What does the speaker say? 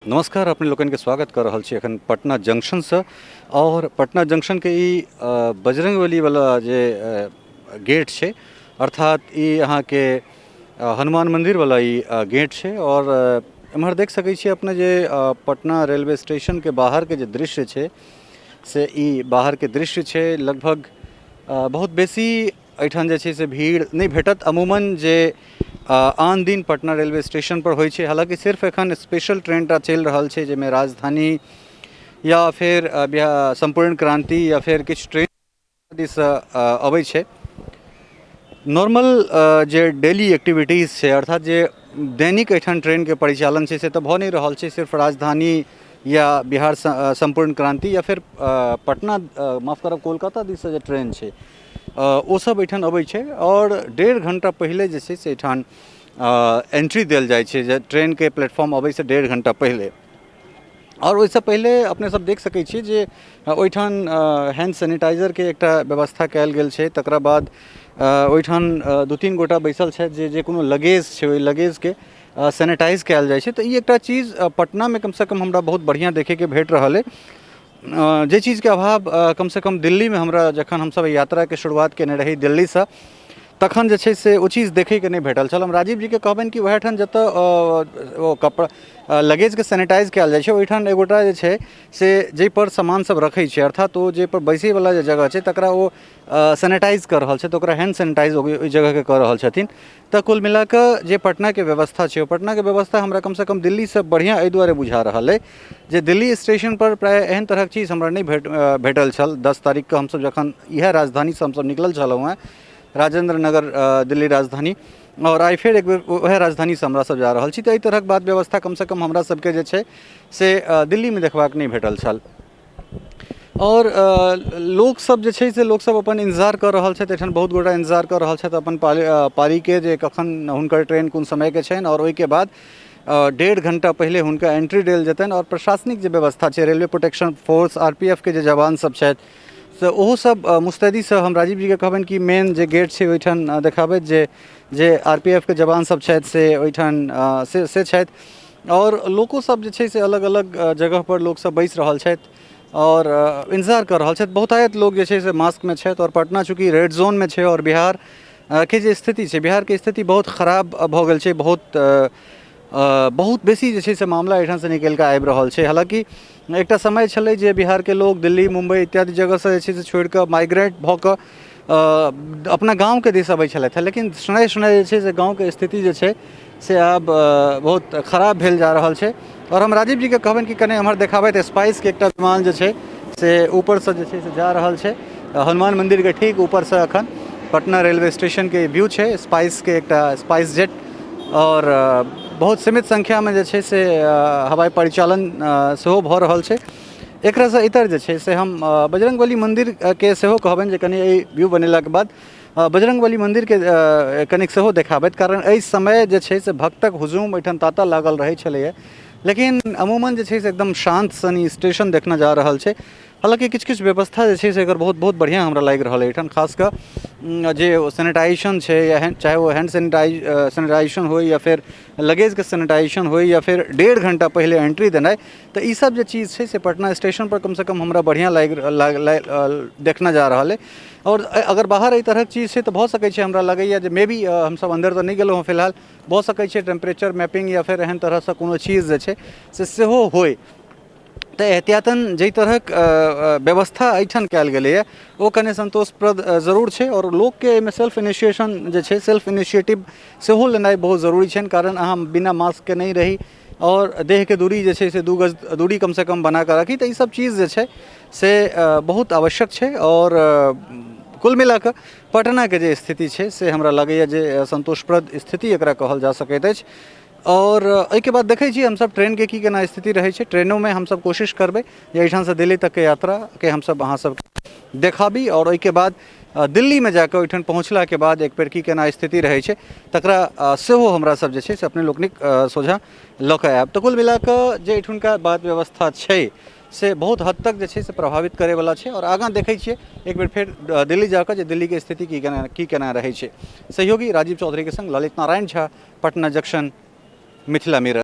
नमस्कार, अपने लोकनि के स्वागत कर रहल छी एखन पटना जंक्शन से। और पटना जंक्शन के ई बजरंगबली वाला जे गेट छै, अर्थात ई अहाँ के हनुमान मंदिर वाला ई गेट छै। और एम्हर देख सकै छी अपने जे पटना रेलवे स्टेशन के बाहर के जे दृश्य छै से ई बाहर के दृश्य छै। लगभग बहुत बेसी एहिठाम जे छै से भीड़ नहि भेटत अमूमन जे आन दिन पटना रेलवे स्टेशन पर होइ छै। हालाँकि सिर्फ एखन स्पेशल ट्रेन टा चलि रहल छै, जाहिमे राजधानी या फेर सम्पूर्ण क्रान्ति या फेर किछु ट्रेन दिससँ अबै छै। नॉर्मल जे डेली एक्टिविटीज छै, अर्थात जे दैनिक एहिठाम ट्रेनके परिचालन छै, से तऽ भऽ नहि रहल छै। सिर्फ राजधानी या बिहार सम्पूर्ण क्रान्ति या फेर पटना, माफ करब, कोलकाता दिससँ जे ट्रेन छै ओसभ एहिठाम अबै छै। आओर 1.5 घण्टा पहिले जे छै से एहिठाम एन्ट्री देल जाइ छै, जे ट्रेनके प्लेटफॉर्म अबैसँ 1.5 घण्टा पहिले। आओर ओहिसँ पहिले अपने सब देख सकै छी जे ओहिठाम हैंड सैनिटाइजरके एकटा व्यवस्था कयल गेल छै। तकरा बाद ओहिठाम 2-3 गोटा बैसल छथि जे जे कोनो लगेज छै ओहि लगेजके सैनिटाइज कयल जाइ छै। तऽ ई एकटा चीज पटनामे कमसँ कम हमरा बहुत बढ़िआँ देखैके भेट रहल अइ, जे चीजके अभाव कमसँ कम दिल्लीमे हमरा जखन हमसब यात्राके शुरुआत कयने रही दिल्लीसँ, तखन जे छै से ओ चीज देखैके नहि भेटल छल। हम राजीव जीके कहबनि कि वएह ठाम जतऽ ओ कपड़ा लगेजके सैनिटाइज कयल जाइ छै, ओहिठाम एगोटा जे छै से जाहिपर सामान सब रखै छै, अर्थात ओ जाहिपर बैसैवला जे जगह छै तकरा ओ सैनिटाइज कऽ रहल छै, तऽ ओकरा हैंड सैनिटाइज ओहि जगहके कऽ रहल छथिन। तऽ कुल मिलाकऽ जे पटनाके व्यवस्था छै, ओ पटनाके व्यवस्था हमरा कमसँ कम दिल्लीसँ बढ़िआँ एहि दुआरे बुझा रहल अइ जे दिल्ली स्टेशनपर प्रायः एहन तरहक चीज हमरा नहि भेटल छल। 10 तारीखके हमसब जखन इएह राजधानीसँ हमसब निकलल छलहुँ हेँ, राजेन्द्र नगर दिल्ली राजधानी, आओर आइ फेर एक बेर वएह राजधानीसँ हमरा सब जा रहल छी, तऽ एहि तरहक बात व्यवस्था कमसँ कम हमरा सबके जे छै से दिल्लीमे देखबाक नहि भेटल छल। आओर लोकसब जे छै से लोकसब अपन इन्तजार कऽ रहल छथि। एहिठाम बहुत गोटा इन्तजार कऽ रहल छथि अपन पारीके, जे कखन हुनकर ट्रेन कोन समयके छनि, आओर ओहिके बाद 1.5 घण्टा पहिले हुनका एंट्री देल जेतनि। आओर प्रशासनिक जे व्यवस्था छै, railway protection force, R P F के जे जवान सब छथि से ओहो सब मुस्तैदीसँ, हम राजीव जीके कहबनि कि मेन जे गेट छै ओहिठाम देखाबैत जे आर पी एफ के जवान सब छथि से ओहिठाम से छथि। आओर लोको सब जे छै से अलग अलग जगहपर लोकसब बैसि रहल छथि आओर इन्तजार कऽ रहल छथि। बहुतायत लोक जे छै से मास्कमे छथि। आओर पटना चूँकि रेड जोनमे छै आओर बिहारके जे स्थिति छै, बिहारके स्थिति बहुत खराब भऽ गेल छै, बहुत बहुत बेसी जे छै से मामला एहिठामसँ निकलि कऽ आबि रहल छै। हालाँकि एकटा समय छलै जे बिहारके लोक दिल्ली, मुम्बई इत्यादि जगहसँ जे छै से छोड़ि कऽ माइग्रेट भऽ कऽ अपना गाँवके दिस अबै छलथि हेँ, लेकिन शनैः शनैः जे छै से गाँवके स्थिति जे छै से आब बहुत खराब भेल जा रहल छै। आओर हम राजीव जीके कहबनि कि कने एम्हर देखाबथि, स्पाइसके एकटा विमान जे छै से ऊपरसँ जे छै से जा रहल छै। हनुमान मन्दिरके ठीक ऊपरसँ एखन पटना रेलवे स्टेशनके व्यू छै, स्पाइसके एकटा स्पाइस जेट। आओर बहुत सीमित संख्यामे जे छै से हवाई परिचालन सेहो भऽ रहल छै। एकरासँ इतर जे छै से हम बजरङ्गबली मन्दिरके सेहो कहबनि जे कनि एहि व्यू बनेलाके बाद बजरङ्गबली मन्दिरके कनिक सेहो देखाबथि, कारण एहि समय जे छै से भक्तक हुजूम एहिठाम ताता लागल रहै छलैए, लेकिन अमूमन जे छै से एकदम शान्त सन ई स्टेशन देखना जा रहल छै। हालाँकि किछु किछु व्यवस्था जे छै से एकर बहुत बहुत बढ़िआँ हमरा लागि रहल अइ एहिठाम, खास कऽ जे सैनिटाइजेशन छै, या चाहे ओ हैंड सैनिटाइजेशन होइ या फेर लगेजके सैनिटाइजेशन होइ या फेर 1.5 घण्टा पहिले एंट्री देनाइ, तऽ ई सब जे चीज छै से पटना स्टेशनपर कमसँ कम हमरा बढ़िआँ लागि देखना जा रहल अइ। आओर अगर बाहर एहि तरहक चीज छै तऽ भऽ सकै छै, हमरा लगैए जे मे बी हमसब अन्दर तऽ नहि गेलहुँ हँ फिलहाल, भऽ सकै छै टेम्परेचर मैपिंग या फेर एहन तरहसँ कोनो चीज जे छै से सेहो होइ। तऽ एहतियातन जाहि तरहक व्यवस्था एहिठाम कयल गेलैए ओ कने सन्तोषप्रद जरूर छै। आओर लोकके एहिमे सेल्फ इनिशिएशन जे छै, सेल्फ इनिशिएटिव सेहो लेनाइ बहुत जरूरी छनि, कारण अहाँ बिना मास्कके नहि रही आओर देहके दूरी जे छै से 2 गज दूरी कमसँ कम बनाकऽ राखी, तऽ ईसब चीज जे छै से बहुत आवश्यक छै। आओर कुल मिलाकऽ पटनाके जे स्थिति छै से हमरा लगैए जे सन्तोषप्रद स्थिति एकरा कहल जा सकैत अछि। आओर एहिके बाद देखै छी हमसब ट्रेनके की केना स्थिति रहै छै। ट्रेनोमे हमसब कोशिश करबै जे एहिठामसँ दिल्ली तकके यात्राके हमसब अहाँ सबके देखाबी, आओर ओहिके बाद दिल्लीमे जाकऽ ओहिठाम पहुँचलाके बाद एक बेर की केना स्थिति रहै छै तकरा सेहो हमरा सब जे छै से अपने लोकनिक सोझाँ लऽ कऽ आयब। तऽ कुल मिलाकऽ जे एहिठुनका बात व्यवस्था छै से बहुत हद तक जे छै से प्रभावित करैवला छै। आओर आगाँ देखै छियै एक बेर फेर दिल्ली जाकऽ जे दिल्लीके स्थिति की केना रहै छै। सहयोगी राजीव चौधरीके सङ्ग ललित नारायण झा, पटना जंक्शन, मिथिला मिरर।